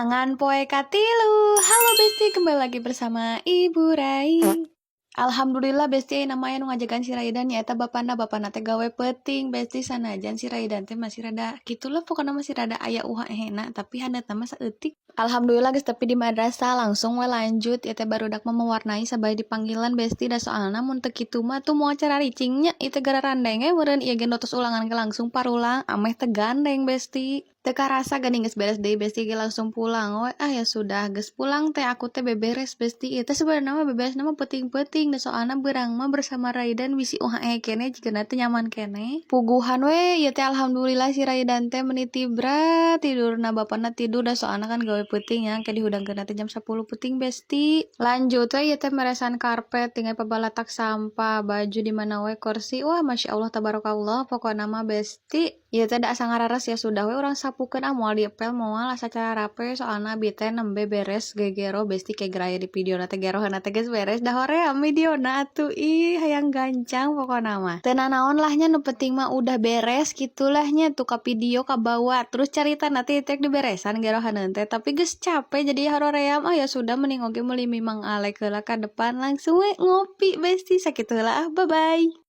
Ulangan poe katilu. Halo Besti, kembali lagi bersama Ibu Rai. Alhamdulillah, Besti, ayeuna mah aya nu ngajagaan si Raidan, nyaeta bapana. Bapana teh gawe peuting, Besti. Sanajan si Raidan teh masih rada kitulah, pokokna masih rada aya uha ehena, tapi haneutna mah saeutik. Alhamdulillah geus tepi di madrasah, langsung we lanjut ieu teh barudak mah mewarnai sabari dipanggilan, Besti, da soalna mun teu kitu mah tuh moal cararicing nya. Ieu teh gararandeng we meureun ieu ge, tos ulangan ge langsung parulang ameh teu gandeng, Besti. Teu karasa geuning geus beres deui, Besti ge langsung pulang we. Ah, ya sudah, geus pulang teh aku teh beberes, Besti. Ieu teh sebenarnya mah beberesna mah peuting-peuting, da soalna beurang mah bersama Raidan bisi uhae keneh, jigana teu nyaman keneh. Puguhan we ieu teh, alhamdulillah si Raidan teh meuni tibra tidurna, bapana tidur, da soalna kan gawe peuting nya, engke dihudangkeun teh jam 10 peuting, Besti. Lanjut we ieu teh meresan karpet, tinggal pabalatak sampah, baju di mana we, kursi. Wah, masya Allah tabarakallah pokokna mah, Besti. Ieu teh da asa ngarares, ya sudah we urang sapukeun ah, moal diepel, moal asa carape, soalna abi teh nembe beres gegero, Besti, kayak geraya di videona teh geroheuna teh geus beres da hoream videona atuh. Ih, hayang gancang pokokna mah. Teu nanaon lah nya, nu penting mah udah beres gitulah nya, tuh ka video kabawa terus carita nanti teh diberesan gerohaneun teh, tapi geus capek jadi haroream. Ah, ya sudah, mending oge meuli mie Mang Alek heula ka depan, langsung we ngopi, Besti. Sakitu heula ah, bye bye.